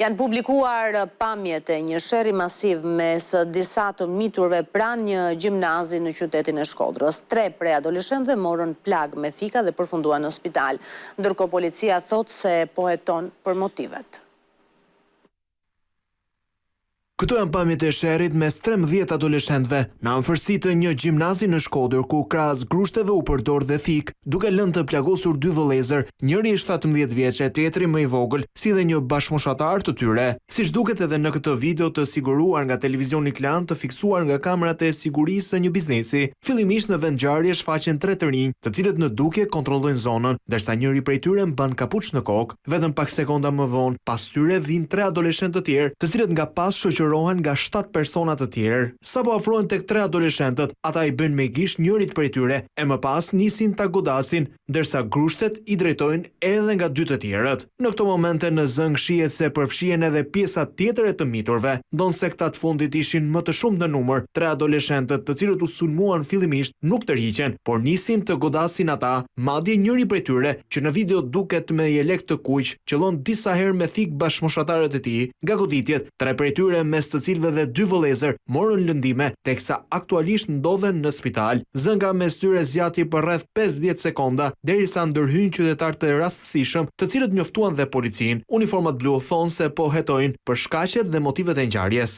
Janë publikuar pamjet e një sherri masiv mes disa të miturve pranë një gjimnazi në qytetin e Shkodrës. Tre prej adoleshentëve morën plagë me thika dhe përfunduan në spital. Ndërkohë policia thotë se po heton për motivet. Këto janë pamjet e sherrit mes 13 adoleshentëve në afërsi të një gjimnazi në Shkodër ku krahas grushteve u përdor dhe thikë, duke lënë të plagosur dy vëllezër, njëri 17 vjeç e tjetri më i vogël, si dhe një bashkëmoshatar të tyre. Siç duket edhe në këtë video të siguruar nga televizioni Klan të fiksuar nga kamerat e sigurisë së një biznesi, fillimisht në vendngjarje shfaqen tre të rinj, të cilët në dukje kontrollojnë zonën, ndërsa njëri prej tyre mban kapuç në kokë. Vetëm pak sekonda më vonë, pas tyre vijnë tre adoleshentë të tjerë, të cilët nga pas shoqërohen nga shtatë persona të tjerë. Sapo afrohen tek tre adoleshentët, ata i bëjnë me gisht njërit prej tyre e më pas nisin ta godasin, ndërsa grushtet i drejtojnë edhe nga dy të tjerët. Në këto momente në zënkë shihet se përfshihen edhe pjesa tjetër e të miturve. Ndonëse këta të fundit ishin më të shumtë në numër, tre adoleshentët, të cilët u sulmuan fillimisht, nuk tërhiqen, por nisin të godasin ata, madje njëri prej tyre, që në video duket me jelek të kuq, qëllon disa herë me thikë bashkëmoshatarët e tij. Nga goditjet, tre prej tyre, mes të cilëve dhe dy vëllezër, morën lëndime, teksa aktualisht ndodhen në spital. Zënka mes tyre zgjati për rreth 50 sekonda, derisa ndërhynë qytetarë të rastësishëm, të cilët njoftuan dhe policinë. Uniformat blu thonë se po hetojnë për shkaqet dhe motivet e ngjarjes.